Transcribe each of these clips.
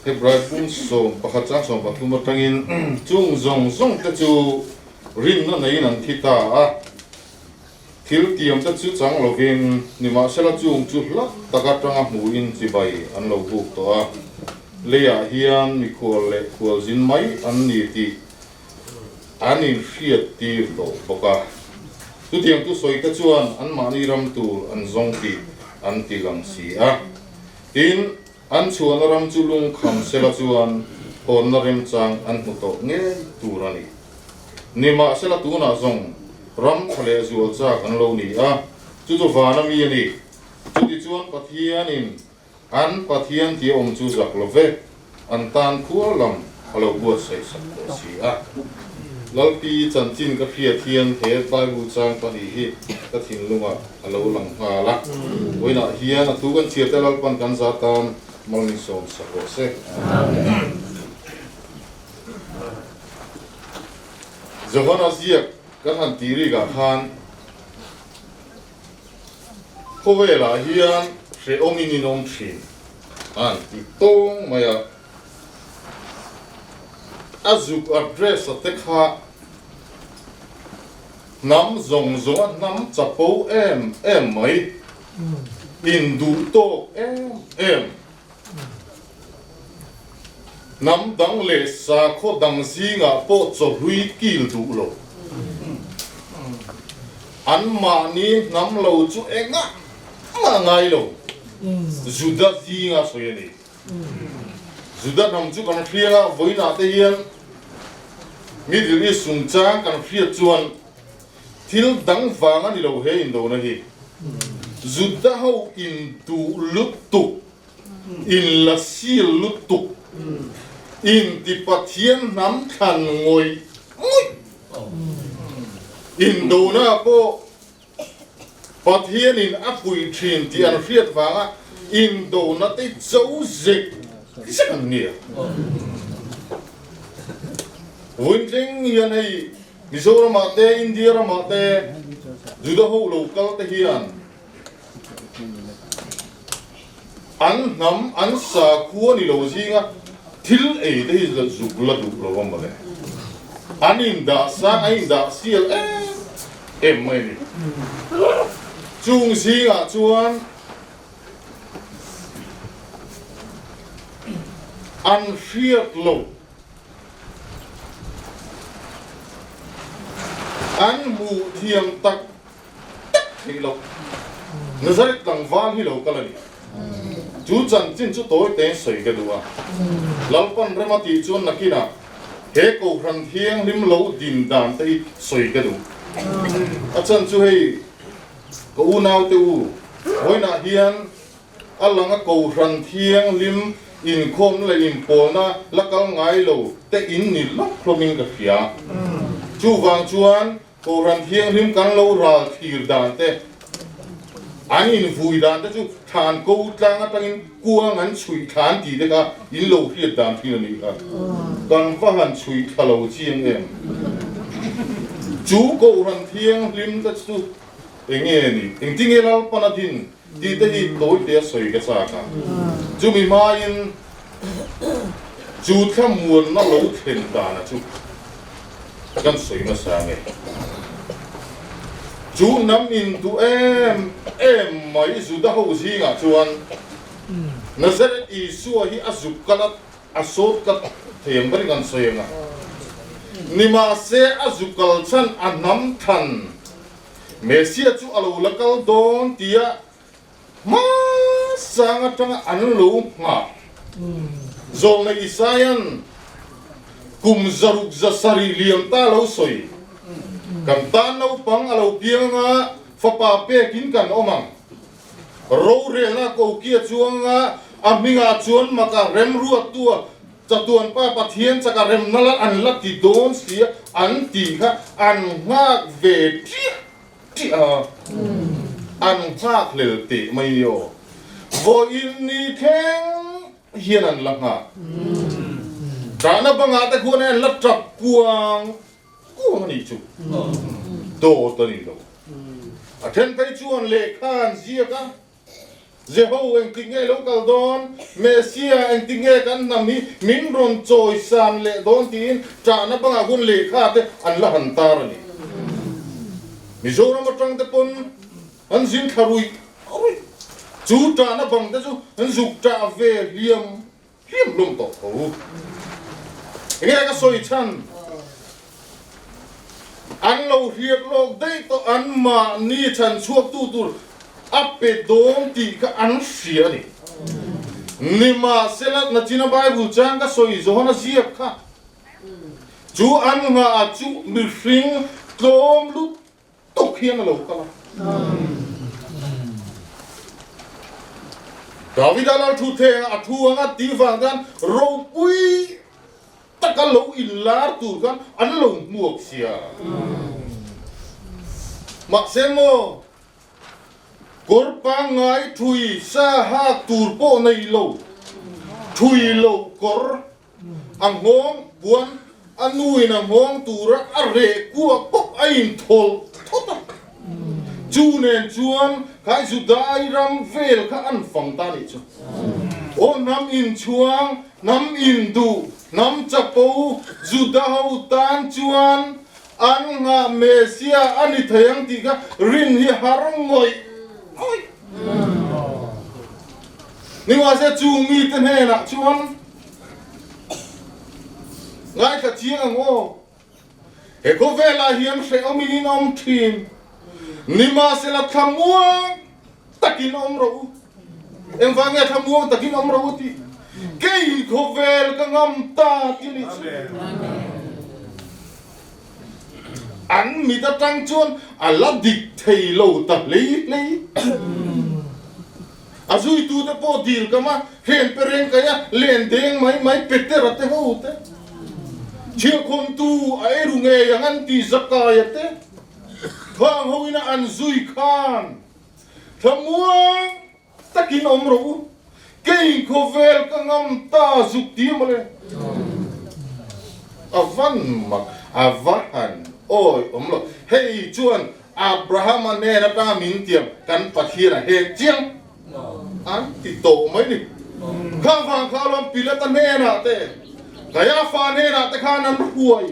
Hebrai bung 11 chang 13 atangin chung zawng zawng te chu rinna neiin an thi ta a, thil tiam te chu chang lovin nimahsela chung chu hla tak atanga hmuhin chibai an lo buk tawh a, leiah hian mikhual leh khualzin mai an ni tih an inhriat tir tawh bawk a. Chutiang thusawi te chuan anmahni ram tur an zawng tih an ti lang si a. Tin, an chhuahna ram chu lungkham sela chuan hawnna remchang an hmu tawh ngei tur a ni. Nimahsela tunah zawng ram tha leh zual chak an lo ni a, chu chu vana mi a ni. Chutichuan Pathianin An Pathian tih awm chu zak lo ve, an tan khual lam a lo buatsaih sak tawh si a. Lalpi chanchin ka hriat hian he Bible chang pahnih hi ka thinlungah a lo lang nghal a. Vawiinah hian a thu kan chhiar te Lalpan kan za tan malminsawm sak rawh se. Johana ziak kan han tih rikah khan Khawvelah hian hrehawmin in awm thin a an ti tawng mai a, a zuk address a te kha hnam zawng zawng a hnam chapo em em mai, in duh tawk em em, hnam dang leh sakhaw dang zingah pawh chawhlui kil duh lo. Anmahni hnam lo chu engah mah ngai lo. Juda zinga sawi a ni. Juda hnam chu kan hriang a, vawiinah te hian Middle East chungchang kan hriat chuan thil dang vang a ni lo he indona hi. Juda ho induh lutuk, inla sil lutuk, inti Pathian hnam thlan ngawih ngawih Indona pawh Pathianin a puih thin tih an hriat vanga indona te cho zek zek an nia. Vawiin hian hei Mizoramah te India ramah te Juda ho lo kal te hian an hnam an sakhua ni lo zinga thil ei te hi zuk la duh lo a mawle. An indah sang, an indah sial em em mai a ni. Chung zingah chuan an hriat loh, an hmuh thiam tak tak theih loh. Nazareth tlangval hi lo kal a ni. Chu chanchin chu tawi tein sawi ka duh a. Lalpan rem a tih chuan nakinah he Kohhran Thianghlim lo din dan te hi sawi ka duh. A chan chu hei ka unaute u, vawiinah hian a lang a Kohhran Thianghlim inkhawmna leh inpawlna la kal ngai lo te in ni lawk hlawmin ka hria. Chuvang chuan Kohhran Thianghlim kan lo ral thlir dan te, an invui dan te chu thlan ko tlang atangin kuang an chhuih thla an tih te kha in lo hriat dan thin a nih kha. Kan va han chhuih thla lo chiang em? Chu Kohhran Thianghlim te chu enge ni? Engtinge Lalpan a din tih te hi tawite a sawi ka chak a. Chumi hmain chu thlamuanna lo thlen dana chu kan sawi nasa nge? Chu hnam induh em em mai Juda ho zingah chuan Nazareth Isua hi a zuk kal a, a sawt kat thei ang berin an sawi ang a. Nimahse a zuk kal chhan a hnam than Messia chu a lo la kal dawn tia hmasang atanga an lo nghah. Zawlna Isaia'n kum 670 liam ta lo sawi, Kan tan naupang a lo piang anga fapa pekin kan awm ang. Rorelna kokia chuanga a hmingah chuan maka remruattua Chatuan Pa Pathian chaka remna la an la ti dawn si a, an tih kha an nghak ve ṭiah ṭiah a, an nghak hlel teh mai aw. Vawiin ni thleng hian an la nghak. Ṭahna bangah te khuan an la ṭap kuang kuang a nih chu. Dawt a ni lo. A ṭhen phei chuan lehkha an ziak a. Jeho engtik nge lo kal dawn? Messia engtik nge kan hnam hi min rawn chawisan leh dawn tiin ṭahna bangah hun lehkha te an la han tar a ni. Mizoram aṭang te pawn an zin thla ruih ruih. Chu ṭahna bang te chu an zuk ṭah ve hliam hliam hlawm tawh tho. Enge ka sawi chhan? An lo hriat lawk daih tawh an mahni chhan chhuaktu tur a pe dawn tih kha an hria a ni. Nimahsela, nachina Bible chang ka sawi Johana ziak kha chu an nghah chu mihring tlawm lut tuk hian a lo kal a. Davida lal thu theng a thu anga tih vang khan ropui taka lo inlar tur khan an lo hmuak sia. Mahse maw, kawr pangngai thui sa hak tur pawh nei lo, thui loh kawr a nghawng puan a nuin a nghawng tura a reh kuah pawp a inthawlh thawt a. Chu nen chuan khai Judai ram vel kha an fang ta nih chu. Aw hnam inchhuang, hnam induh, hnam chapo Juda ho tan chuan an nghah Messiah a ni thei ang tih kha rin hi har ngawih ngawih. Nimahse chung mite hnenah chuan ngaithla chiang ang aw. He khawvelah hian hrehawmin in awm thin. Nimahsela thlamuang takin awm rawh u. Engvang nge thlamuang takin awm rawh u tih? Kei khawvel ka ngam ta ti nih chu. An mit atang chuan a la dik thei lo ta hlei hlei. A zuitute pawh dil kam a, hren pe reng kai a, len deng mai mai Petera te ho te, chhiahkhawmtu a eiru ngei ang an ti Zakaia te, khang ho ina an zui khan thlamuang takin awm rawh u, kei khawvel ka ngam ta zuk ti mawle. A van mak, a va han awi awm lo. Hei chuan Abrahama nen atanga min tiam kan Pathian a hek chiang an ti tawh mai ni. Khang vang kha alawm Pilata hnenah te, Kaiafa hnenah te khan an hruai.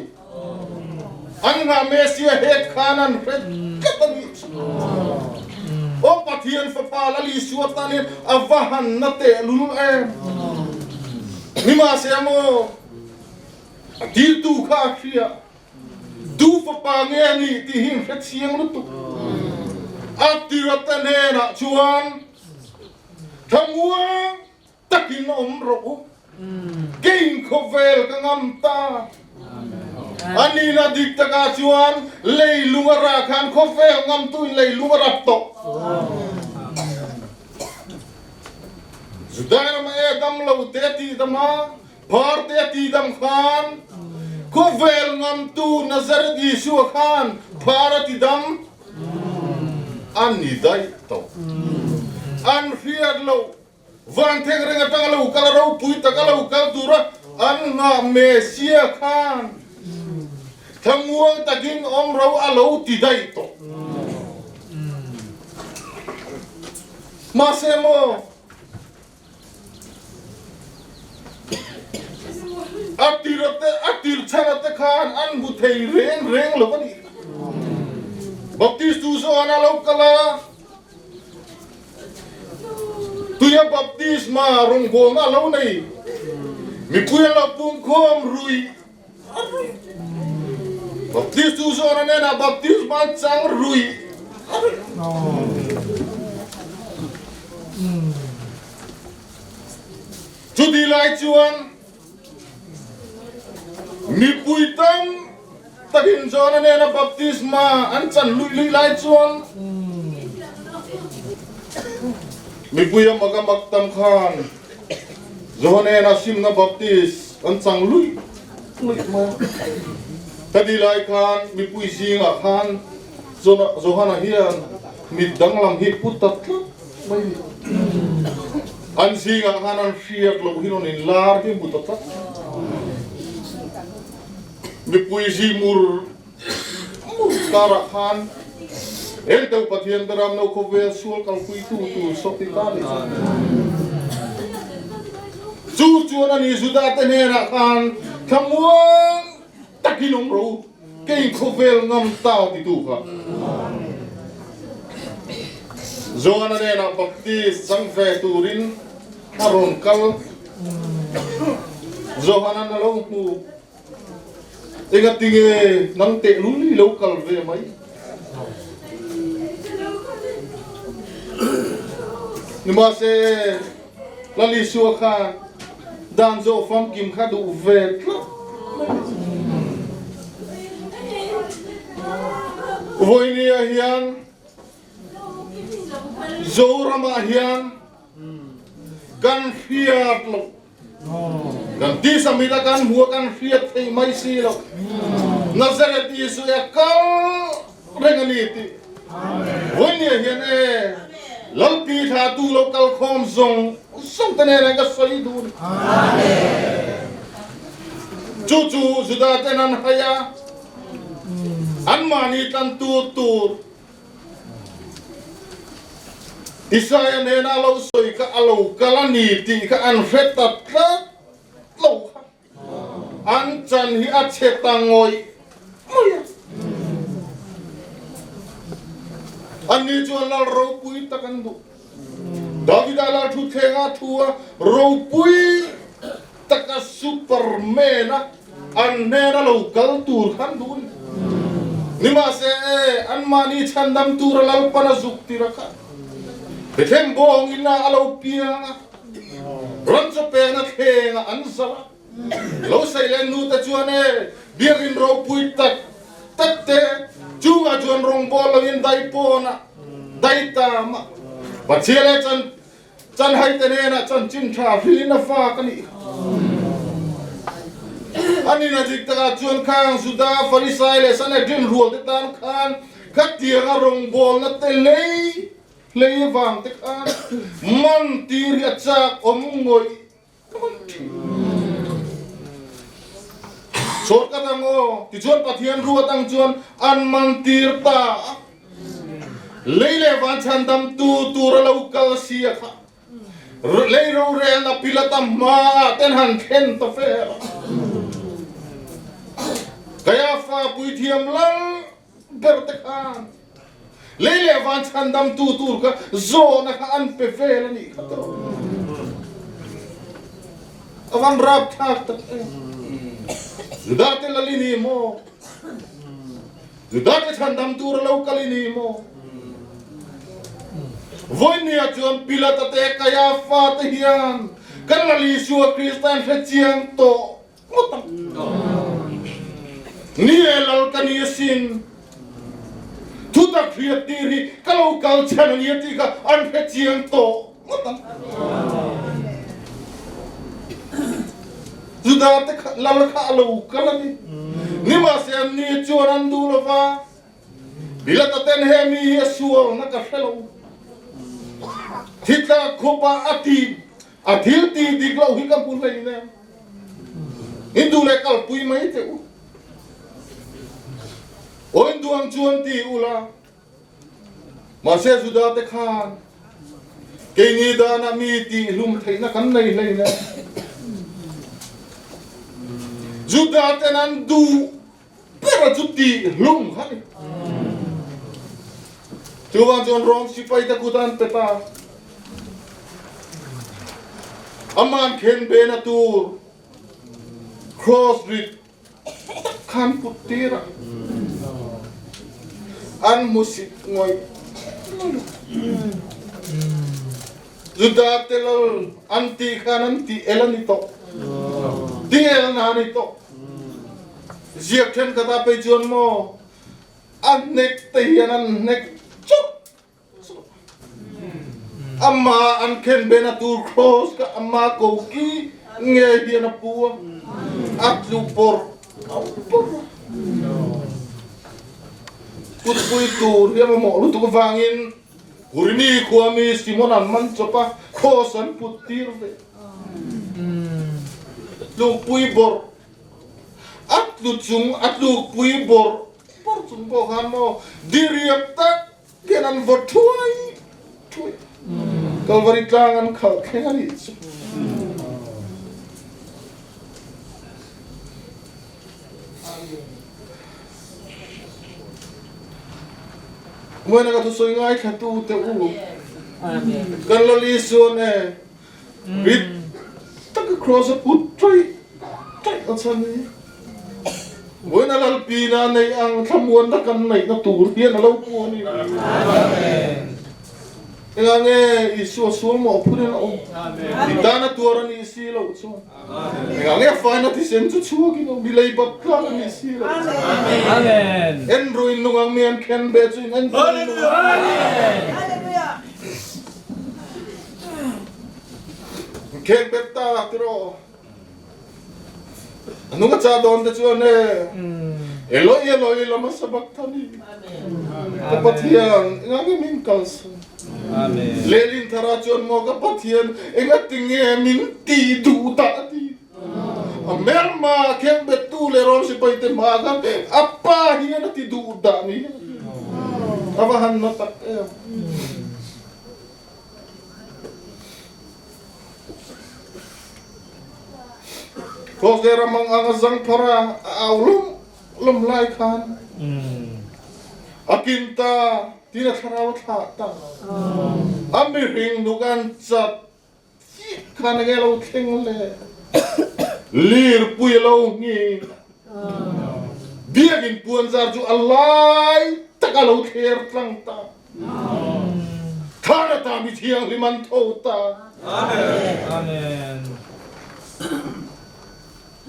An nghah Messia hek khan an hre tlat a nih chu. Aw Pathian Fapa Lal Isua tan hian a va han na tehlul em. Nimahse maw a diltu kha a hria. Du fapa nge a nih tih hi in hre chiang lutuk. A tirate hnenah chuan thlamuang takin awm rawh u, kei khawvel ka ngam ta. A nihna dik takah chuan leilung a rah khan khawvel ngamtuin leilung a rap tawh. Judai rama e dam lo te a tihdam a. Pharte a ti dam khan khawvel ngamtu Nazareth Isua khan phar a ti dam a ni daih tawh. An hriat loh van theng reng atanga lo kal a ropui taka lo kal tura an nghah Messia khan thlamuang takin awm ro a lo ti daih tawh. Mahse maw? A tir te, a tir chhan te khan an hmu thei reng reng lo a nih kha. Baptist tu zawh an a lo kal a, tuia baptisma rawngbawlna a lo nei. Mipui an lo pumkhawm ruih a ruih. Baptist tu zawh an hnenah baptisma an chang ruih a ruih. Chutih lai chuan mipui tam takin John-a nena baptisma an chan luih luih lai chuan mipui a mak a mak tam khan John nena simna baptis an chang luih luih mai a. Ka ti lai khan mipui zingah khan Johana hian mit danglam hi pu ta tlat mai a ni. An zingah khan an hriat loh hi rawn inlar hi hmu ta tlat. Mipui zi mur mur karah khan. Eng deuh Pathian beram no khawvel sual kalpuitu tur sawt i ta ni. Chu chuan ani Juda te hnenah khan thlamuang takin awm rawh u, kei khawvel ngam ta titu kha. Johana hnenah baptist chang ve turin a rawn kal. Johanan a lo hmu. Engatinge nang tehlul i lo kal ve mai? Nimahse, Lal Isua khan dan zawh famkim kha duh ve tlat mai. Vawinia hian Zoramah hian kan hriat loh. Kan tisa mit a kan hmu a kan hriat theih mai si lo. Nazareth Isu e kal reng a ni tih. Vawinia hian e Lalpi thla tu lo kal khawm zawng zawng te nen ka sawi duh ni. Chu chu Juda ten an hai a, anmahni tlantu tur Isaia nena a lo sawi kha a lo kal a ni tih kha an hre ta tlat lo kha. An chan hi a chhe ta ngawih ngawih a. Anni chuan lal ropui tak an duh. Davida lal thutthleng a thu a, ropui taka Superman a an hnena lo kal tur kha an duh a ni. Nimahse e, anmahni chhandam tura Lalpan a zuk tir a kha. Bethlehem bawng ina a lo piang a, ram chaw pekna thlengah an zalh a. Lo saih leh nute chuan e, biakin ropui tak tak te chungah chuan rawngbawl loin dai pawnah, dai tamah, Pathian leh chan Chanhai te hnenah chanchin tha hrilhin a fak a nih. A nina dik takah chuan khang Juda, Farisai leh Sanhedrin rual te tan khan khatianga rawngbawlna te lei hlei avang te khan man tir hi a chak awm ngawih ngawih thin. Chhawr ka dang aw, tichuan Pathian ruat ang chuan an man tir ta a. Lei leh van chhandamtu tur a lo kal si a kha. Lei rorelna Pilata hmaah ten han thlen ta fel a. Kaiafa puithiam lal ber te khan lei leh van chhandamtu tur kha zawhna kha an pe vel a nih kha tawh. A van rapthlak tak em. Juda te lal i ni maw? Judate chhandam tur a lo kal i ni maw? Vawinia chuan Pilata te Kaiafa te hian kan Lal Isua Krista an hre chiang tawh ngawt ang. Ni e Lal ka ni asin, thutak hriat tir hi ka lo kal chhan a nia tih kha an hre chiang tawh ngawt ang. Judate lal kha a lo kal a ni. Nimahse anni chuan an duh lo va, Pilata ten he mi hi a sualna ka hre lo. Thitla khupa a ti, a thil ti dik loh hi ka hmu hlei nem. In duh leh kalpui mai teh u. Aw in duh ang chuan ti ula. Mahse Judate khan keini danah mi tihhlum theihna kan nei hlei le. Judaten an duh ber a chu tihhlum kha ni. Chuvang chuan Rom sipaite kut an pe ta. Aman khen bena tur cross rit tak khan put tir a, an hmusit ngawih ngawih a. Juda te lal an tih khan an tih el a ni tawh, tih el na a ni tawh. Ziak thenkhat ah phei chuan maw a hnek te hian an hnek chawp Amah an khen bena tur cross kha ama koki nge hian a pu a, a tlu pawr pawr a. Kutpui tur hi a mamawh lutuk avangin Kurini khua mi Simon an man chawp a, cross an put tir ve. Tlukpui bawrh a tlu chung a tlukpui bawrh bawrh chung pawh khan maw diriam tak. Khian an vaw thuai thuai. Kalvari tlang an khalh thleng a nih chu. Muaina ka thusawi ngaithla tu te u. Kan Lal Isuan e rit taka cross a put ṭaih ṭaih a chhan hi. Muaina Lalpina neih ang thlamuanna kan neihna tur hian a lo pu a ni. Engah nge Isua sual mawhphur in a awm? I tana tuar a nih si loh chuan. Engah nge faina thisen chu chhuakin awm i lei bat tlak a nih si loh chuan. En ruin nung ang mi an khen ve chu in en ruin nung ang. Khen bet ta tiraw. A nung a chah dawn te chuan e Eloi Eloi lama sabachthani. Ka Pathian engah nge min kalsan? Lehlin thara chuan maw ka Pathian engati nge min tih duh dah a ti. A hmelma kheng bettu leh rawn sipai te hma khan a pa hian a ti duh dah ni. A va han na tak em. Khawvel ram ang ang a zang phar a, a au lawm lawm lai khan a kin ta tiin a thlarau a thlah ta. A mihring nuk an chat chiah khan enge lo thleng le? Lirpui a lo nghing a, biakin puanzar chu a lai tak a lo thler tlang ta. Thar ata mi thianghlim an tho ta.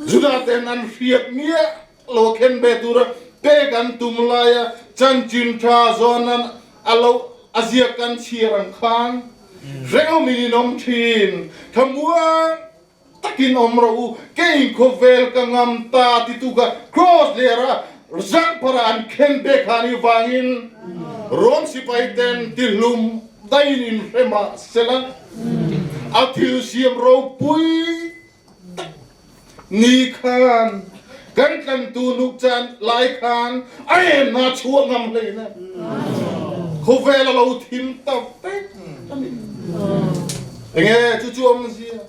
Juda ten an hriat miah lo khen ve tura pek an tum laia chanchin tha zawn an a lo a ziak kan chhiar ang khan hrehawmin in awm thin. Thamuang takin awm rawh u, kei khawvel ka ngam ta titu kha Cross lera Zangphara an khen ve kha ni vangin Rom sipai ten tihlum daiin in hre mah sela a thil siam ropui tak ni khan kan tlantu nuk chan lai khan a em hna chhuah ngam hleina khawvel a lo thim ta vek a ni. Enge chu chu awmzia?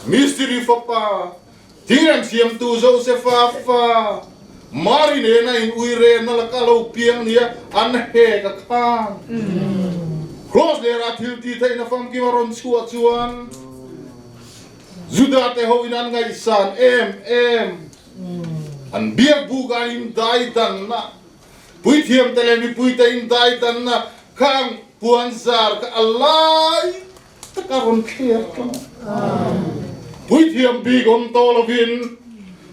Mistiri fapa, thing siamtu Josefa fa, Mari nena in uirena laka lo piang nia an hek a khan. Cross lera thil ti theihna famkim a rawn chhuah chuan Juda te ho in an ngaihsan em em. An biak buk an indai danna Puithiamte leh mipuite indaidanna khang puanzar kha a lai taka rawn thler tlang a. Puithiam bik awm tawh lovin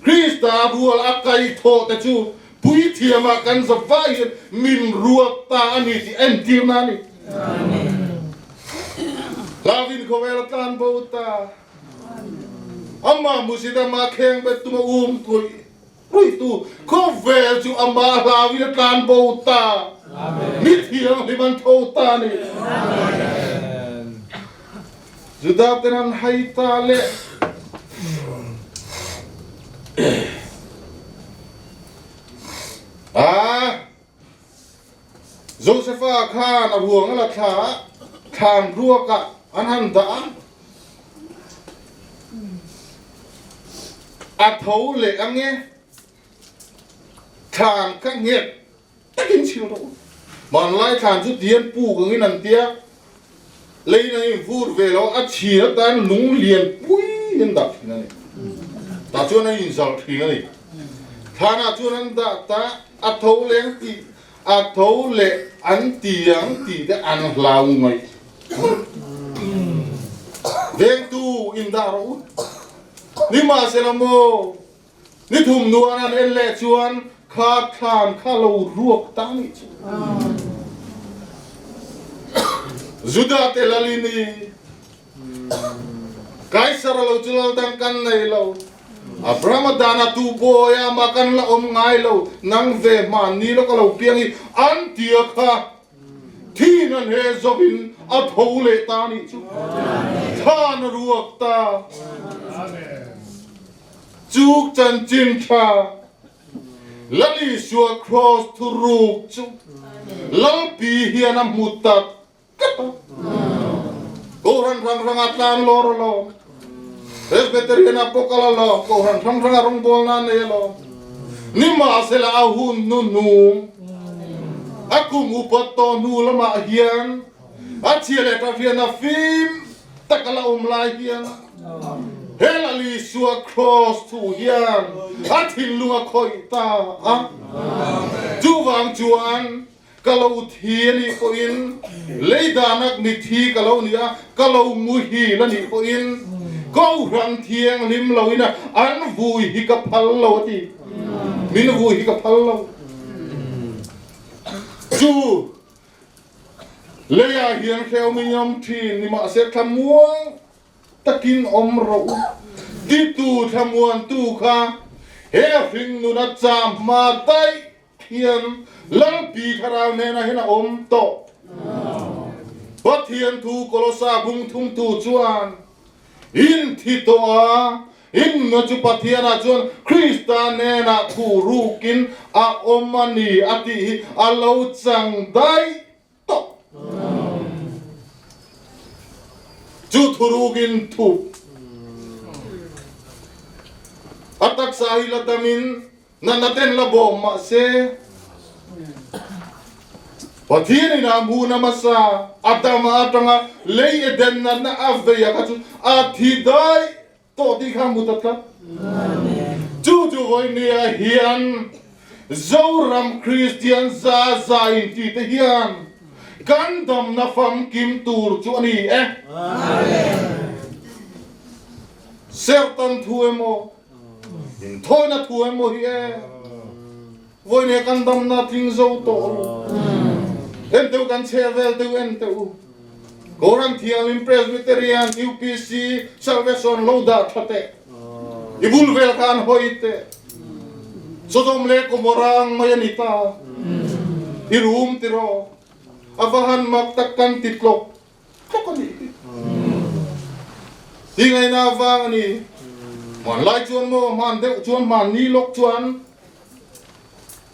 Krista rual a kaithawh te chu puithiamah kan zavai hian min ruat ta a ni tih entirna a ni. Hlauhin khawvel a tlan bo ta. Amah Musidama kheng bet tuma um thuih Hruaitu khawvel chu amah hlauin a tlan bo ta. Mi thianghlim an tho ta a ni. Juda ten an hai ta le. A Josefa khan a ruang a la thla a, thlan ruakah an han dah a. A tho leh ang e, thlan kha nghet takin chhil rawh u. Hmanlai thlan chu tian puk angin an tia, leiin an invur ve lo a, a chhir atan lung lian pui an dah thin a ni. Tah chuan an inzalh thin a ni. Thlanah chuan an dah ta, a tho leh ang tih, a tho leh an ti ang tih te an hlau ngaih. Vengtu in dah rawh u. Nimahsela maw, ni thum nuan an en leh chuan kha thlan kha lo ruak ta nih chu. Juda te lal in i Kaisar lo chu lal dang kan nei lo. Abrahama dana tu bawi a mah kan la awm ngai lo, nang ve hmanni lawk a lo piang i an tia kha. Thin an he zawhin a tho leh ta nih chu. Thlan a ruak ta. Chu chanchin tha. Lal Isua Kraws thuruk chu Lalpi hian a hmu ta tlat a. Kohhran hrang hranga tlan lawr alawm, Presbyterian ah pawh kal alawm, Kohhran hrang hranga rawngbawlna a nei alawm. Nimahsela a hun hnuhnung, a kum upat tawh hnu lamah hian a chhia leh ta hriatna fim tak a la awm lai hian he Lal Isua Kraws thu hian a thinlung a khawih ta a. Chuvang chuan ka lo thi a nih pawhin lei danak mithi ka lo ni a, ka lo muhil a nih pawhin Kohhran thianghlim loin an vui hi ka phal lo a ti. Min vui hi ka phal lo. Chu Leiah hian hreu min awm thin, nimahse thlamuang takin awm rawh u. Titu thlamuantu kha he hringnuna cham hma daih hian Lalpi Thlarau hnenah hian a awm tawh. Pathian thu Kolosa bungthumtu chuan, In thi tawh a, inna chu Pathianah chuan Krista hnenah thu rukin a awm a ni a tih hi a lo chang daih tawh. Chu thu rukin thup a taksa hi la damin Natna ten la bawm mah se, Pathian in a hmuhna hmasa Adama atanga lei Eden natna a vei a kha chu a thi daih tawh tih kha a hmu ta tlat. Chu chu vawinia hian Zoram Kristian za za inti te hian kan damna famkim tur chu a ni e. Serhtan thu emaw Inthawina thu emaw hi e, vawiin kan damna tling zo tawh lo. En teu kan chhe vel teu en teu. Koran Thianghlim Presbyterian UPC Salvation lo dah tha teh. I bul vel kha an hawi teh. Sodom leh Gomorrah ang mai a ni ta. I rum tiraw. A va han mak tak kan ti tlawk tlawk a nih hi. Ti ngaihna avang a ni. Hmanlai chuan maw, hman deuh chuan, hmanni lawk chuan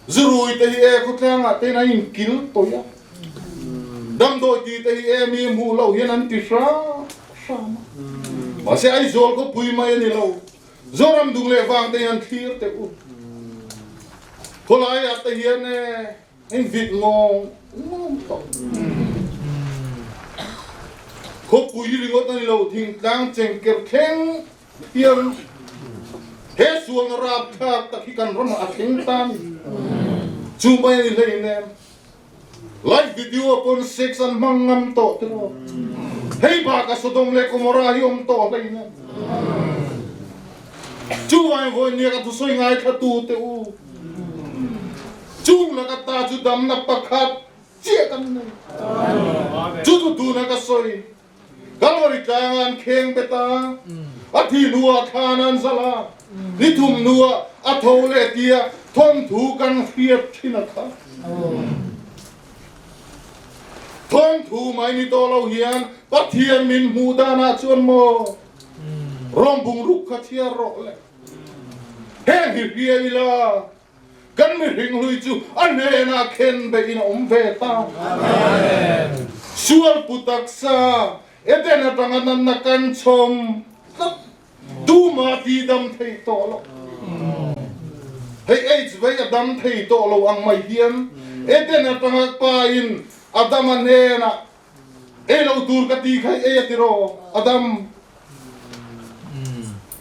zurui te hi e khawtlangah te hian an inkil tawih a. Damdawi ti te hi e mi hmuh loh hian an ti hram hram a. Mahse Aizawl khawpui mai a ni lo. Zoram dung leh vang te hian an thlir teh u. Khawlaiah te hian e In vit ngawng ngawng tawh. Khawpui ringawt a ni lo, thingtlang chengker thleng hian he sualna rapthlak tak hi kan ramah a thleng ta a ni. Chu mai a ni hleinem. Live video ah pawn sex an hmang ngam tawh tiraw. Hei bakah Sodom leh Gomorrah hi awm tawh hleinem. Chuvangin vawinia ka thusawi ngaithla tute u. Chung laka ta chu damna pakhat chiah kan nei. Chu chu tuna ka sawi. Kalvari tlanga an kheng bet a, a thi hnuah thlan an zalh a, ni thum hnuah a tho leh tia thawnthu kan hriat thin a kha. Thawnthu mai ni tawh lo hian Pathian min hmuh danah chuan maw rawng bungruk kha chhiar rawh le. Heng hi hria ila, kan mihring hlui chu a hnenah khen beihin a awm ve ta. Sual pu taksa, Eden atanga natna kan chhawm tlat, tumah ti dam thei tawh lo. Hei AIDS vei a dam thei tawh lo ang mai hian Eden atanga pa in Adama hnenah Ei lo tur ka ti kha i ei a tiraw Adam?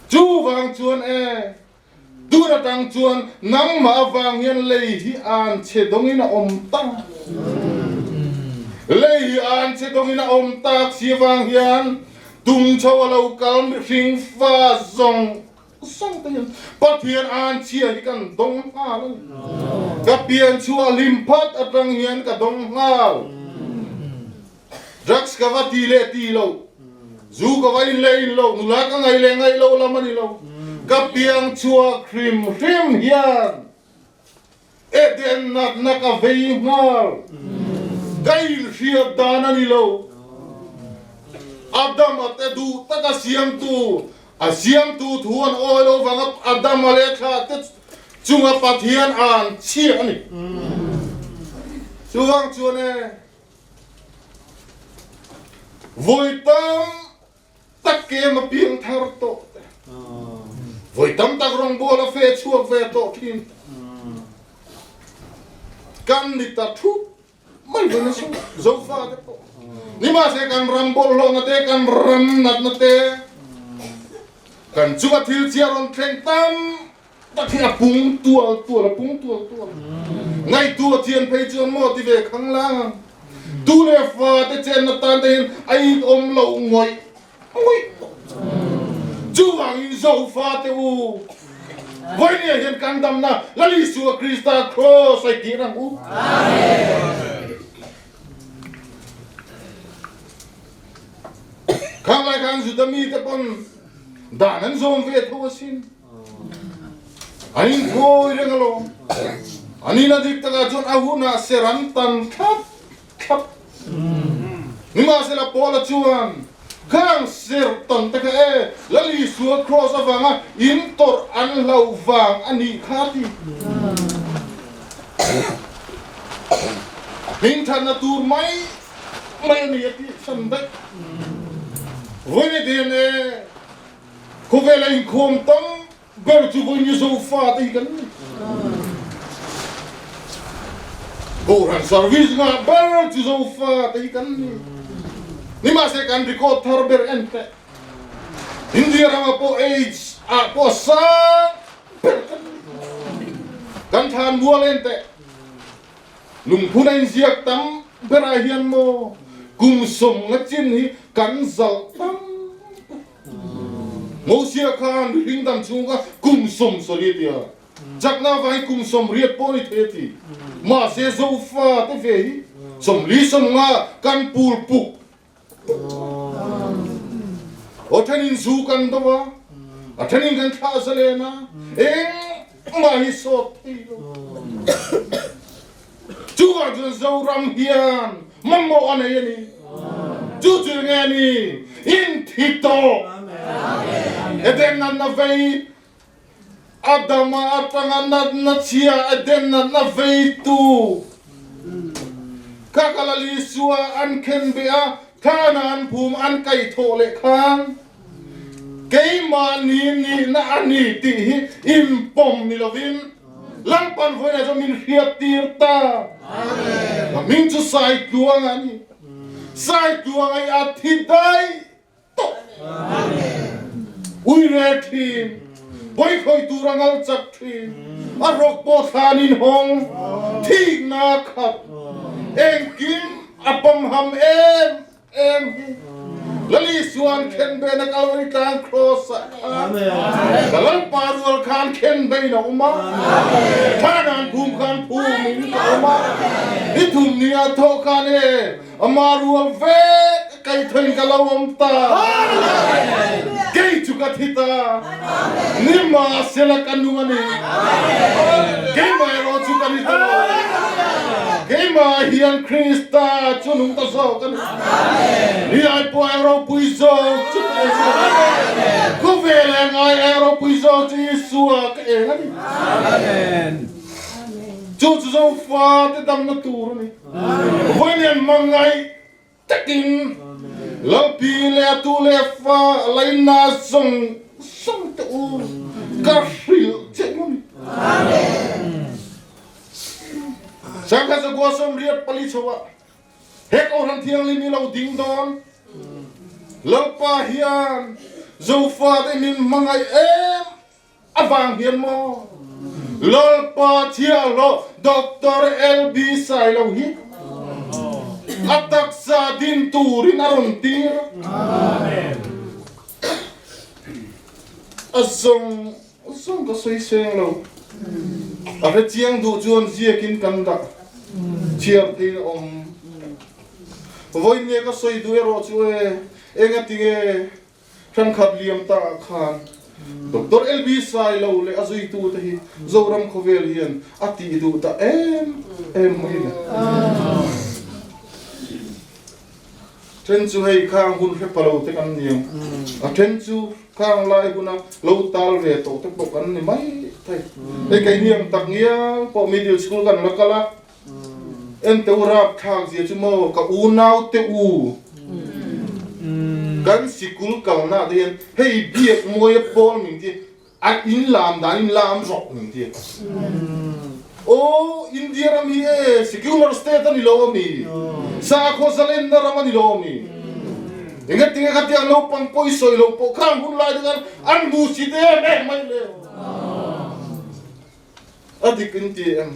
Chuvang chuan e, tun atang chuan nangmah avang hian lei hi an che dawngin a awm ta. Lei hi an che dawngin a awm tak si avang hian tung chho a lo kal mihring fa zawng zawng te hian Pathian an chhia hi kan dawng nghal a ni. Ka pian chhuah hlim phat atang hian ka dawng nghal. Drugs ka va ti leh ti lo, zu ka va in leh in lo, nula ka ngaih leh ngaih lo lam a ni lo. Ka piang chhuak hrim hrim hian Eden natna ka vei nghal. Ka inhriat dan a ni lo. Adama te duh taka siamtu, a siamtu thu an awi lo vanga Adama leh thlah te. Chunga Pathian an chhiah a ni. Chuvang chuan e, vawi tam tak kem a piang thar tawh te, vawi tam tak rawngbawl a fe chhuak ve tawh thin te, kan ni ta thup mai vawi nasa Zofa te pawh. Nimahse kan ram bawlhhlawhna te, kan ram natna te, kan chunga thil chhia rawn thleng tam tak hi a pung tual tual, a pung tual tual. Ngaihtuah thian phei chuan maw ti ve khang lang ang. Tu leh fa te chenna tan te hian a inawm loh ngawih ngawih tawh. Chuvangin Zofa te u, vawinia hian kan damna Lal Isua Krista Kraws a kir ang u. Khang lai khan Juda mite pawn dan an zawm ve tho asin. An inthawi reng alawm. An in a dik takah chuan a hunah ser an tan thlap thlap. Nimahsela Paula chuan, Khang ser tan te kha e, Lal Isua Kraws avanga in tawrh an hlauh vang a nih kha a ti. Hmingthatna tur mai mai a ni a tih hran daih. Vawiin hian e, Khawvela inkhawm tam ber chu vawi Mizo fate hi kan ni. Kohhran service ngah ber chu Zo fate hi kan ni. Nimahse kan record thar ber en teh. India ramah pawh AIDS ah pawh a sang ber kan ni. Kan thlan mual en teh. Lungphun a inziak tam berah hian maw kum sawmnga chin hi kan zalh tam ber. Mosia khan mihring dam chhung kha kum 70 a ti a, chakna avangin kum 80 pawh a ni thei a ti. Mahse Zofa te ve hi 40 50 kan pul puk puk a. Aw thenin zu kan do a, a thenin kan thlah zalen a, engmah hi sawt thei lo. Chuvang chuan Zoram hian mamawh a nei a ni. Chu chu enge a ni? Inthi tawh. Eden natna vei Adama atanga natna chhia Eden natna veitu kha ka Lal Isua an khen beh a, thana an phum an kaihthawh leh khan keimahni nihna a ni tih hi inpawm ni lovin Lalpan vawiinah chuan min hriat tir ta. Ka hming chu Saitluanga a ni. Saitluanga hi a thi daih tawh. Ui rel thin, pawikhawih tur a ngal chak thin, a rawk pawh thlan in hawng, thihna khat, engkim a pamham em em hi Lali Suan khenbehna Kalvari tlang Kraws ah khan ka Lalpa rual khan khenbein a awm a, Thahnan phum khan phum in ka awm a, ni thum ni ah thawh khan e ama rual vek a kaithain ka lo awm ta, kei chu ka thi ta, ni mahsela ka nung a ni, keimah erawh chu ka ni ta lo, keimah hian Krista chu nung ta zawk a ni. Ni ai pawh ai ropui zawk chu ka eng a ni. Khawvel eng ai ai ropui zawk chu Isua ka eng a ni. Chu chu Zofate damna tur a ni. Vawiin hmangaih takin Lalpi leh a tu leh fa a laina zawng zawng te u ka hrilh che a ni. Sangha zakua 84 chhoah He Kohhran Thianghlim hi lo ding dawn. Lalpa hian Zofate min hmangaih em avang hian maw Lalpa thiahhlawh Doctor LB Sailo hi a taksa din turin a rawn tir a. A zawng zawng ka sawi seng lo. A hre chiang duh chuan ziakin kan dah chhiar thei a awm. Vawiin nge ka sawi duh erawh chu e, engatinge thenkhat liam ta ah khan Doctor LB Sailo leh a zuitu te hi Zoram khawvel hian a tih duh ta em em mai le. Then chu hei khang hun hre pa lo te kan ni ang, a then chu khang lai huna lo tal ve tawh te pawh kan ni mai. thei. Hei keini ang tak ngial pawh middle school kan la kal a, ente u rapthlak zia chu maw ka unau te u kan sikul kalna ah te hian hei biak mawi a pawl min ti a in lam dan in lam zawk min ti. Aw India ram hi e secular state a ni lo ami? Sakhaw zalenna ram a ni lo ami? Engatinge khatiang naupang pawh i sawi lo pawh khang hun lai te khan an hmu si te em em mai le. A dik in ti em?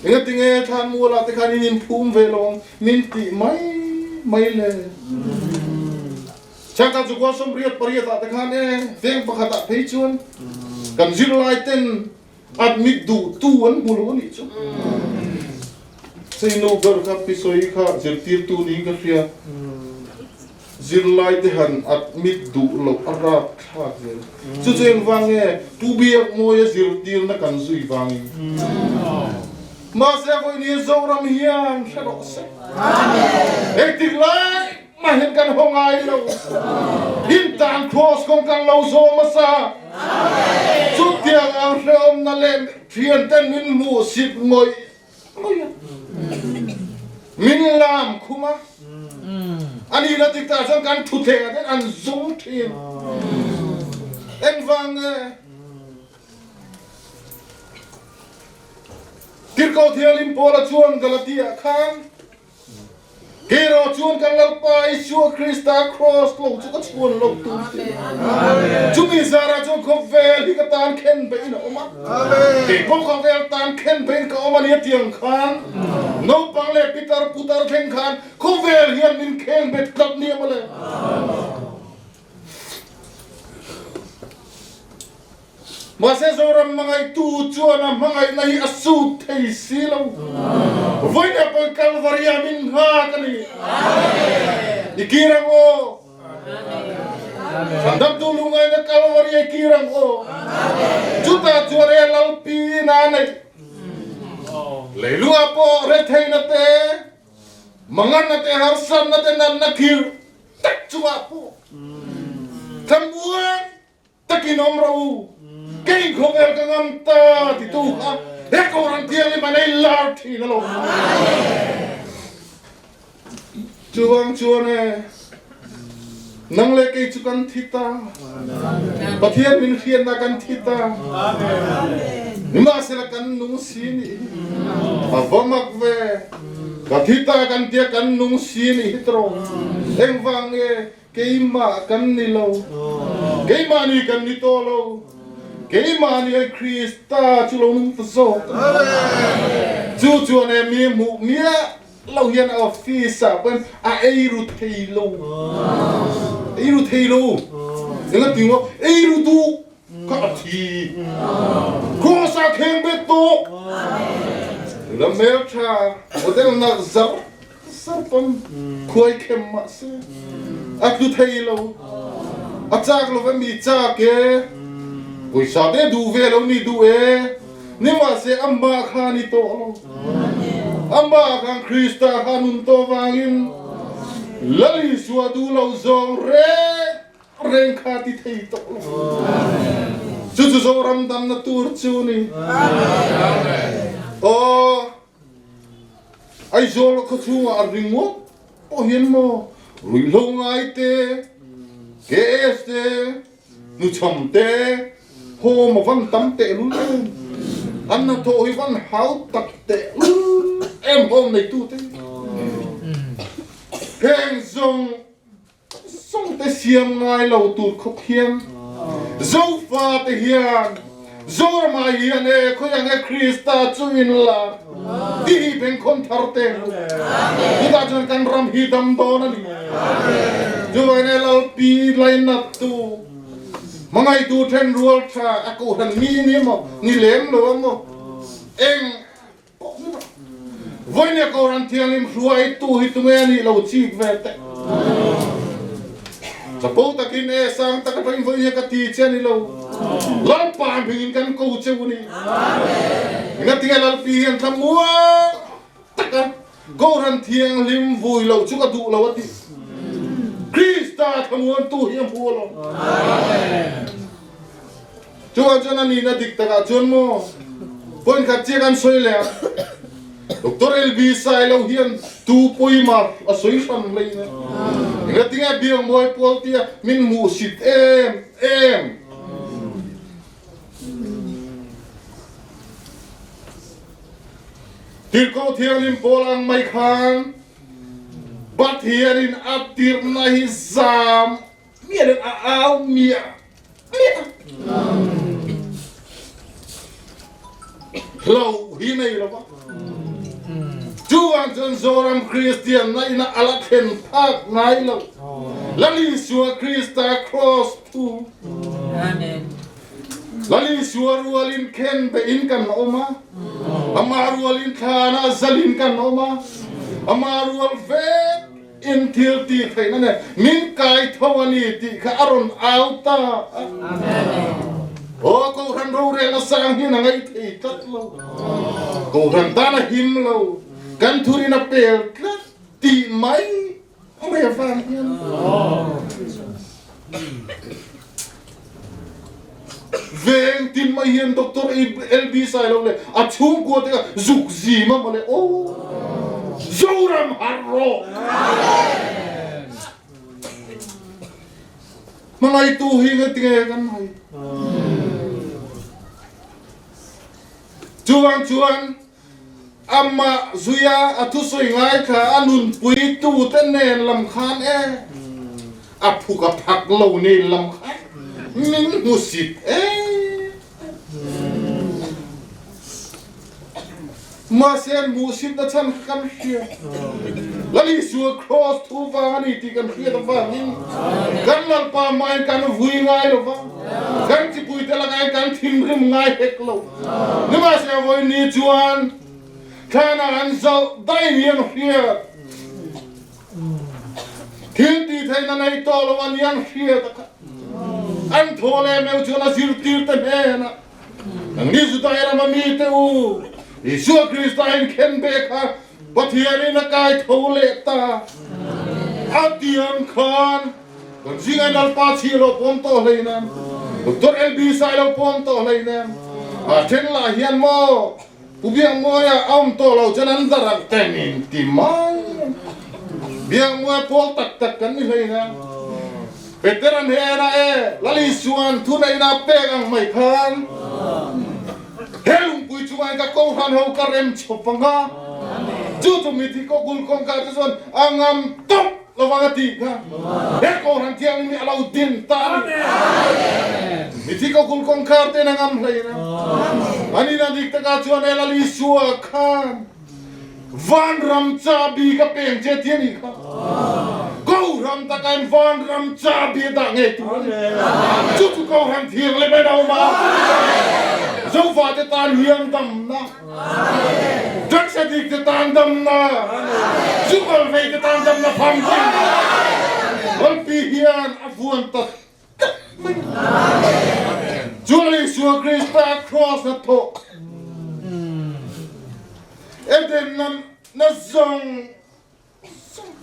Engatinge thlan mualah te khan in inphum ve lo ang min tih mai mai le. Changkang chu kual 88 ah te khan e veng pakhat ah phei chuan kan zirlai ten admit duh tu an hmu lo a nih chu. Cheinu ber kha pi sawi kha zirtirtu niin ka hria. Zirlai te han admit duh loh a rap thlak zel. Chu chu engvang nge Pu Biakmawia zirtirna kan zui vangin. Mahse vawiin Zoram hian hre rawh se. Engtik lai mahin kan haw ngai lo. In tan cross kawng kan lo zawm hmasa. Chutiang ang hrehawmna leh thianten min hmuhsit ngawih ngawih a. Min lam khum a. A nihna dik tah chuan kan thutthleng ah ten an zung thin. Engvang nge? Tirhkoh Thianghlim Paula chuan Galatia khan Keiraw chuan kan Lalpa Isua Krista Kraws lo chu ka chhuan lo tur ti. Chumi zarah chuan khawvel hi ka tan khen behin a awm a. Kei pawh khawvel tan khen behin ka awm a nia tiang khan naupang leh pitar putar thleng khan khawvel hian min kheng bet tlat nia mawle. Mahse Zoram hmangaihtu chuan a hmangaihna hi a sut thei si lo. Vawiin pawh Kalvaria min nghak a ni. I kir ang aw. Chhandamtu lungngaihna Kalvaria i kir ang aw. Chutah chuan e Lalpi in a neih. Leilungah pawh retheihna te, manganna te, harsatna te, natna khirh tak chungah pawh thlamuan Takin awm rawh u, kei khawvel ka ngam ta titu kha he Kohhran Thianghlim an ei lar thin alawm. Chuvang chuan e, nang leh kei chu kan thi ta, Pathian min hriatna kan thi ta, nimahsela kan nung si nih hi, a va mak ve, ka thi ta kan tia kan nung si nih hi tawh, engvang nge Keimah kan ni lo. Keimah ni kan ni tawh lo. Keimah nih hei Krista chu lo nung ta zawk a ni. Chu chuan he mi hmuh miah lo hian office ah pawhin a ei ru thei lo. Ei ru thei lo. Engati maw? Ei ru duh kha a thi. Cross ah kheng bet tawh. La hmeltha model nak zar Sarpam khuai khem mahse a tlu thei lo. A chak lo va mi chak e. Pawisa te duh ve lo ni duh e. Nimahse amah kha ni tawh lo. Amah khan Krista kha nun tawh vangin Lal Isua duh lo zawng reng reng kha ti thei tawh lo. Chu chu Zoram damna tur chu ni. Aw. Aizawl khaw chhungah a ringawt pawh hian maw ruihhlo ngai te, KS te, hnuchham te, hawm a van tam tehlul em, an hnathawh hi van hau tak tehlul em hawm neitu te. Heng zawng Sawngte siam ngai lo tur khawp hian Zofate hian Zoramah hian e khawiah nge Krista chu in la ti hi bengkhawn thar teh u. Chutah chuan kan ram hi dam dawn a ni. Chuvangin e Lalpi lainattu hmangaihtu then rual tha a kohhran mi ni emaw ni lem lo emaw eng Vawinia Kohhran Thianghlim hruaitu hi tunge a nih lo chik ve teh. Chapo takin e sang tak atangin vawinia ka ti che a ni lo. Lalpa hmingin kan ko cheu a ni. Engatinge Lalpi hian thlamuang taka Kohhran Thianghlim vui loh chu ka duh lo a ti. Krista thlamuantu hi a hmu alawm. Chuvang chuan a nihna dik takah chuan maw point khat chiah kan sawi leh a, Doctor LB Sailo hian tu pawimah a sawi hran hlein a, engatinge Biakmawi pawl tia min hmuhsit em em. Tirhkoh Thianghlim pawl ang mai khan Pathianin a tirhna hi zam miah a au miah miah a. Hlauh hi nei lo va. Chuvang chuan Zoram Kristianna ina a la thlen phak ngai lo. Lal Isua Krista Kraws thu. Lal Isua rualin khen behin kan awm a, amah rualin thlana zalin kan awm a, amah rual vek in thil tih theihna nen min kai tho a ni tih kha a rawn au ta a. Aw, Kohhran rorelna sang hian a ngaih thei tlat lo. Kohhran tan a him lo, kan thurin a pel tlat tih mai mai avang hian veng tin mai hian Doctor LB Sailo leh a chhungkua te kha zuk zim a mawle aw Zoram harh rawh hmangaihtu hi ngatinge kan hai chuvang chuan Amah zuia a thusawi ngaithla a nunpui tute nen lam khan e, a phuk a phak lo nen lam khan min hmusit e. Mahse an hmuhsitna chhan kha kan hria. Lal Isua Kraws thu vang a ni tih kan hriat avangin kan Lalpa hmain kan vui ngai lo va, kan chipuite lakain kan thinrim ngai hek lo. Nimahsela vawi chuan thlanah an zauh daih ni an hriat. Thil tih theihna nei tawh lo a ni an hriat a kha. An thaw leh meuh chuan a zirtirte hnenah, Nangni Judai rama mite u, Isua Krista inkhen ve kha Pathianin a kai tho leh ta. A tiang khan kan zinga Lalpa chhi lo pawm tawh hlei nem, Doctor LB Sailo pawm tawh hlei nem. A then lah hian maw Pu Biakmawia a awm tawh lo chuan an dar ang te min ti mai. Biakmawia pawl tak tak kan ni hlei nem. Peter an hena e, Lal Isuan thuneihna pek ang mai khan he lungpui chungah hian ka kohhran ho ka rem chawp ang a, chu chu mithi kawkul kawngka te chuan a ngam tawp lovang a tih kha he kohhran thianghlim hi a lo din ta a ni. Mithi kawkul kawngkhar ten a ngam hlein a, anin a dik takah chuan e Lal Isua khan Vanram chabi ka peng che ti a nih kha. Kohhran takain vanram chabi a dah ngei tur a ni. Chu chu kohhran thianghlim a inawm a, Zofate tan hian damna, drugs addict te tan damna, zu kalvei te tan damna famkim Lalpi hian a vuan ta tlat mai. Chuan Isua Krista Kraws a thawk. Eden na zawng zawng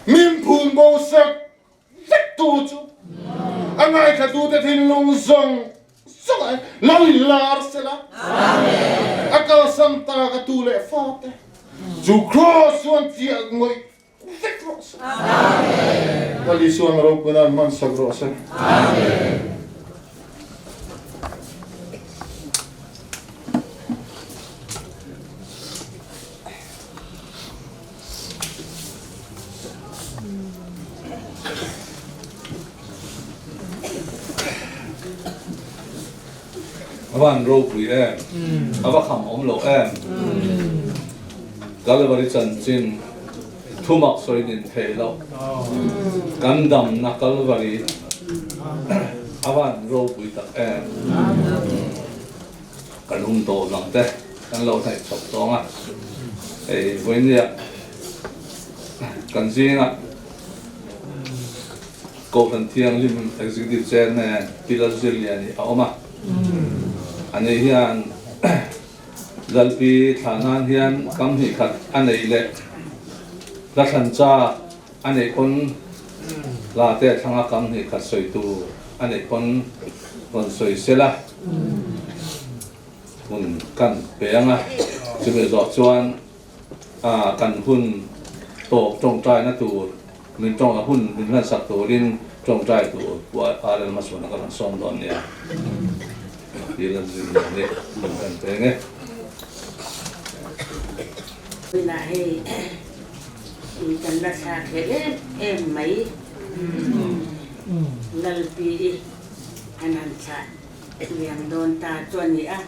min phum bo sak vek tu chu a ngaithlatute thinlung zawng zawng ah lo in lar sela a kalsan tak a tu leh fate chu Kraws chuan chiah ngawih vek rawh se. Amen. Lal Isuan ropuina an hman sak rawh se. Amen. A van ropui em, a va kham awm lo em. Kalvari chanchin thumak sawi nin theih loh kan damna Kalvari a van ropui tak em. Kan hum tawh dang te kan lo hnaih chhawp tawng a, hei vawinia kan zingah Kohhran Thianghlim Executive Chairman Pi Lalzirliani a awm a, ani hian Lalpi thlah nan hian kam hnih khat a neih leh hla thlan chak a neih pawn hla te a thlang a kam hnih khat sawi tur. a neih pawn rawn sawi sela hun kan pe ang a, chumi zawh chuan kan hun tawp tawngtaina tur min tawng a hun min hlansak turin tawngtai tur Pu RL Hmasuana ka rawn sawm dawn nia. Ti lan zui nia ni hun kan peng e. Tunah hei kan la thlak hle em em mai. Lalpi i an han thlah liam dawn ta chu a ni a,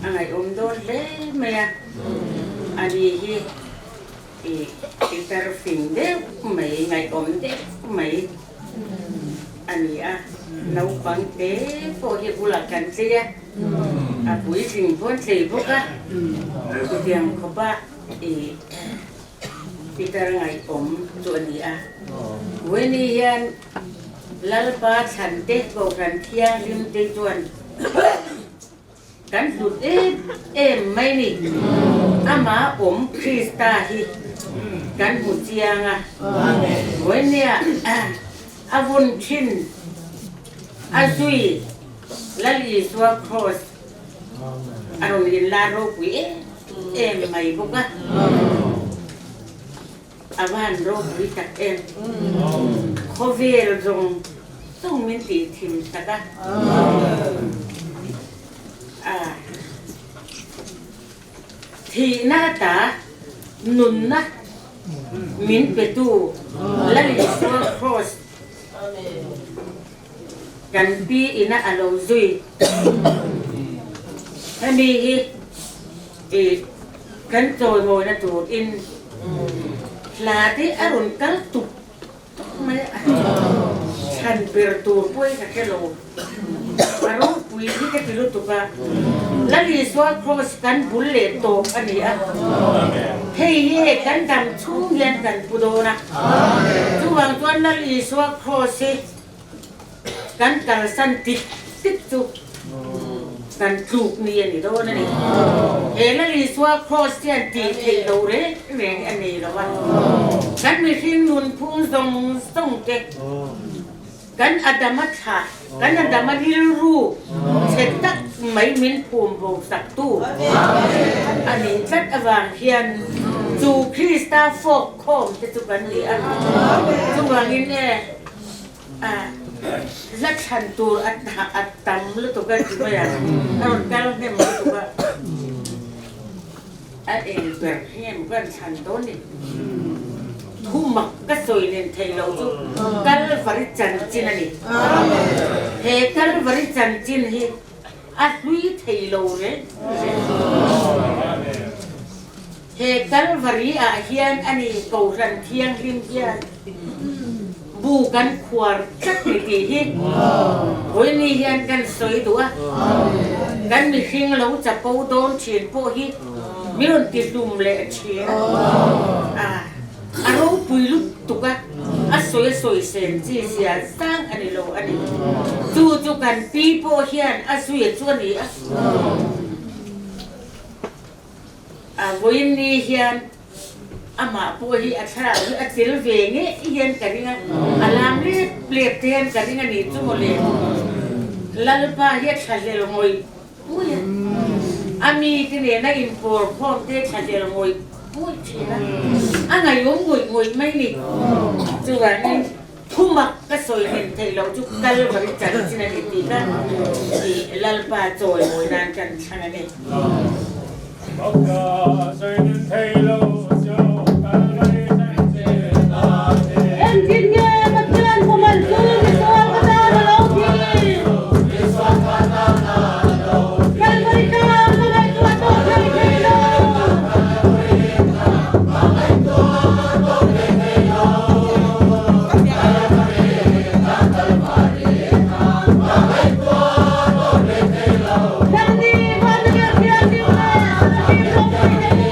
a ngaihawm dawn hle mai a, a ni hi i pitar fing deuh mai, ngaihawm deuh mai a ni a, naupang te pawh hi bulah kan tlei a, a puitling pawh an tlei bawk a, chutiang khawpa i. Peter ngaihawm chu a ni a. Winnie hian Lalpa thlan te Kohhran Thianghlim te chuan kan hlut em em mai ni. Amah awm Krista hi kan hmu chiang a. Winnie-a a vun thin a zui Lal Isua Kraws a rawn inlar ropui em em mai bawk a, a va han ropui tak em. Khawvel zawng zawng min tih thim tak a, a thihna ata nunna min petu Lal Isua Kraws Kan pi ina a lo zui. Hemi hi i kan chawimawina tur in hla te a rawn kal tuk tuk mai a. Chhan ber tur pawh hi ka hre lo. A ropui hi ka ti lutuk a. Lal Isua Kraws kan bul leh tawp a ni a. Hei hi hei kan dam chhung hian kan pu dawn a. Chuvang chuan Lal Isua Kraws hi kan kalsan dik dik chu kan tluk ni a ni dawn a ni. He Lal Isua Kraws hian tih theih loh reng reng a nei lo a. Kan mihring nunphung zawng zawng te Kan Adama thlah, kan Adama rilru chhe tak mai min phum bo saktu a nih tlat avang hian chu Krista fawk khawm te chu kan ni a. Chuvangin e, hla thlan tur a tam lutuk a ti mai a, a rawn kal hnem lutuk a, a eng ber hnem kan thlan dawn ni. Thu mak ka sawi nen thei lo chu Kalvari chanchin a ni. He Kalvari chanchin hi a hlui thei lo reng reng. He Kalvari ah hian a ni Kohhran Thianghlim hian bu kan khuar tlat ni tih hi vawiini hian kan sawi duh a. Kan mihring lo chapo dawn thin pawh hi Mi rawn ti hlum leh thin a, a ropui lutuk a, a sawi a sawi sen chi zia zang a ni lo a ni. Chu chu kan pi pawh hian a zui chu a ni a. A vawiin ni hian amah pawh hi a thlarau hi a tel ve ngei hian ka ring a, a lam lep lep te hian ka ring a ni chu mawle. Lalpa hi a thlahlel ngawih Pui a, a mite nena inpawr khawm te thlahlel ngawih ngawih thin a, a ngaihawm ngawih ngawih mai ni. Chuvangin thu mak ka sawi hlen theih loh chu Kalvari chanchin a ni tih kha i Lalpa chawi mawi nan kan thlang a ni. Engtin nge Pathian khumal chu misual ka tan a lo thi? Kalvari tan ka ngaihtuah tawh thei thei lo. Nangni Vladimir Thianghlim leh Serafim ropui te u.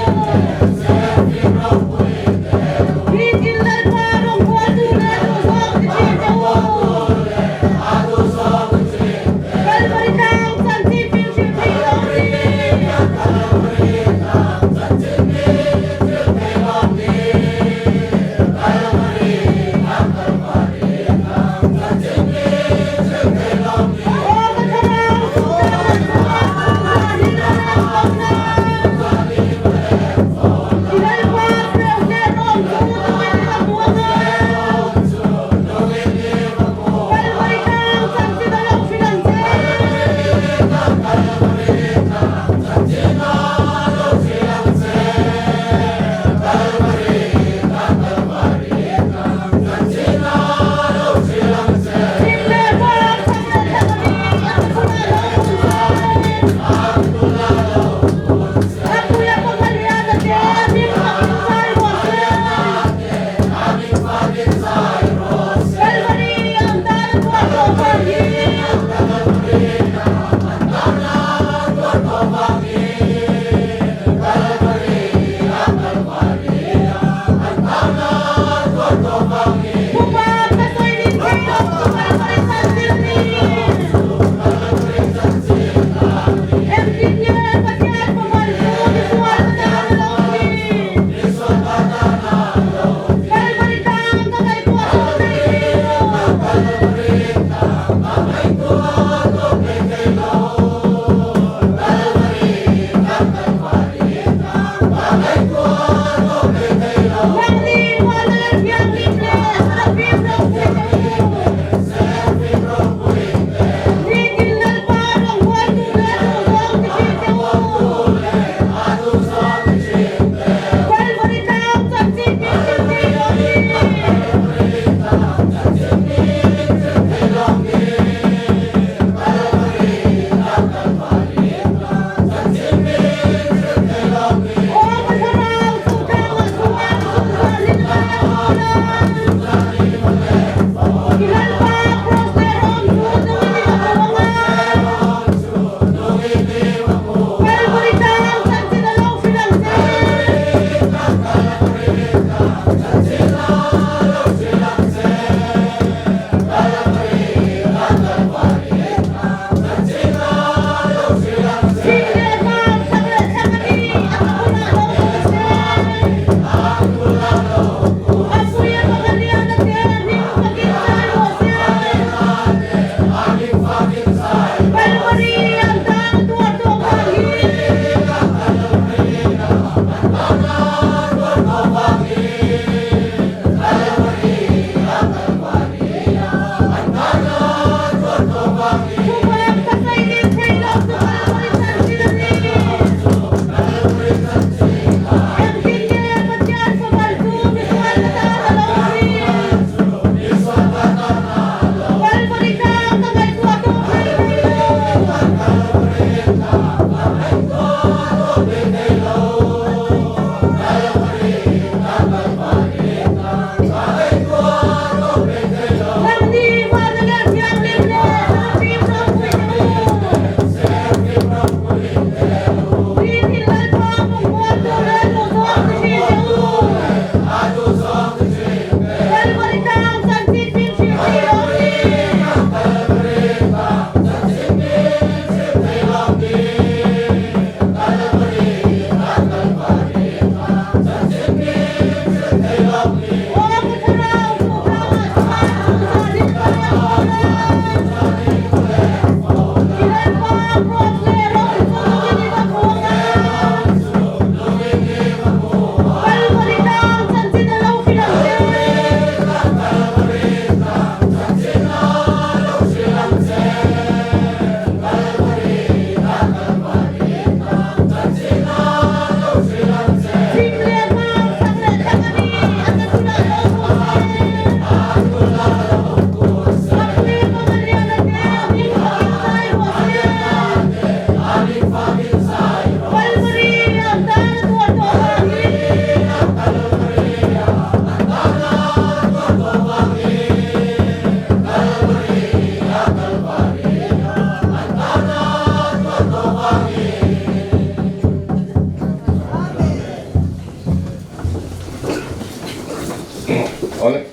Awle,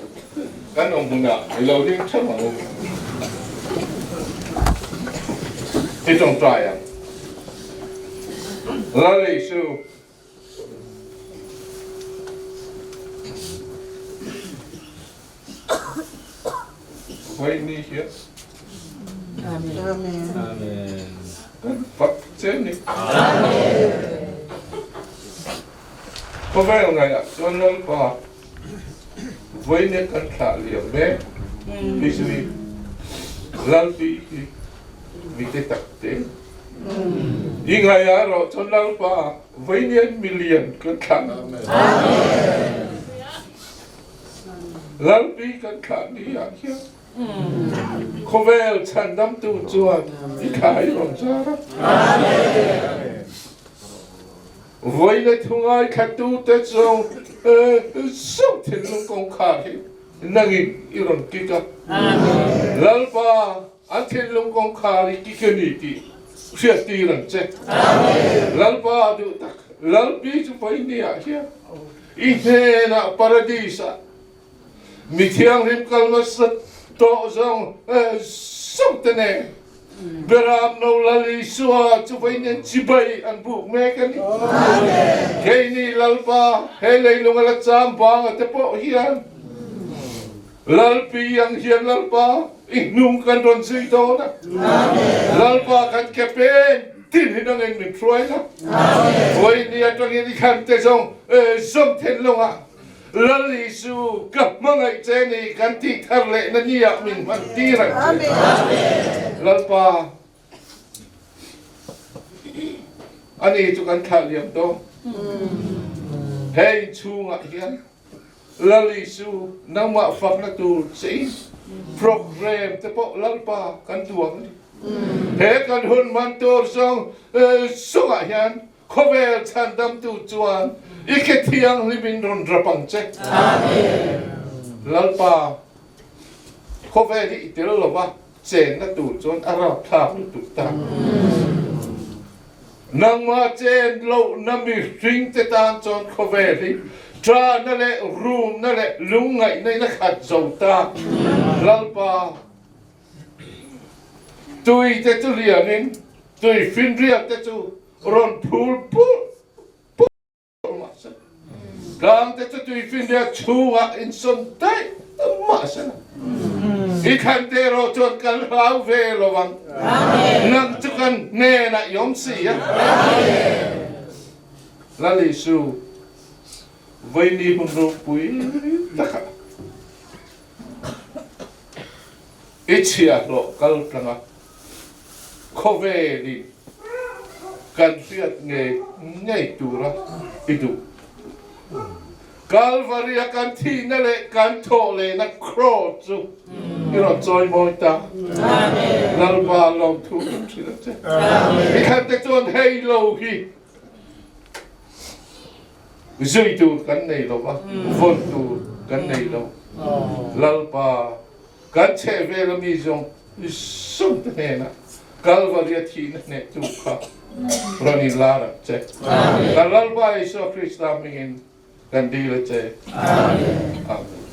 kan awm hunah i lo ding theuh ang u. I tawngtai ang. Lal Isu. Vawiin ni hian kan fak che ni. Khawvel ngaihah chuan Lalpa vawiin hi kan thlah liam mek Isui Lalpi hi mite tak te i ngaihah erawh chuan Lalpa vawiin hian milian kan thlah. Lalpi kan thlah ni ah hian khawvel chhandamtu chuan i thla i rawn zar a. Vawi le thu ngaithla te zawng zawng thinlung kawngkhar hi nangin i rawn kik a. Lalpa an thinlung kawngkhar i kik a ni tih hriattir ang che. Lalpa duh tak Lalpi chu vawi ni ah hian I hnenah Paradis-ah mi thianghlim kal hmasa tawh zawng zawng te nen Beram no Lal Isua chu vawi nen chibai an buk mek a ni. Keini Lalpa he leilung a la cham banga te pawh hian Lalpi ang hian Lalpa i hnung kan rawn zui dawn a. Lalpa kan ke pen tin hi nangin min hruai la. Vawi ni atangin i thlan te zawng zawm then lawngah Lal Isu ka hmangaih che ni kan tih thar lehna niah min hman tir ang che. Lalpa ani chu kan thlah liam dawn. Hei chhungah hian Lal Isu nangmah fakna tur che in program te pawh Lalpa kan duang a ni. He kan hun man tur zawng chungah hian khawvel chhandamtu chuan i ke thianghlim in rawn rap ang che. Lalpa, khawvel hi i tel lova chenna tur chuan a rapthlak lutuk ta. Nangmah chen lohna mihring te tan chuan khawvel hi ṭahna leh rumna leh lungngaihna in a khat zo ta. Lalpa, tui te chu lianin tui finriat te chu rawn phul pur Mahse, tlangte chu tuifinriat chhungah insawn daih mahse la, i thlan te erawh chuan kan hlau ve lo ang. Nang chu kan hnenah i awm si a. Lal Isu, vawi hun ropui takah i chhiahhlawh kal tlang a. Khawvelin kan hriat ngei ngei tura i duh. Kalvaria kan thihna leh kan thawh lehna kraws chu i rawn chawi mawi ta. Lalpa lawmthu kan hrilh a che. I thlan te chuan hei lo hi zui tur kan nei lo va, vawn tur kan nei lo. Lalpa. Kan chhehvel a mi zawng zawng te hnenah Kalvaria thihna hnehtu kha rawn in lar ang che. Kan Lalpa Isua Krista hmingin kan dil a che. Amen.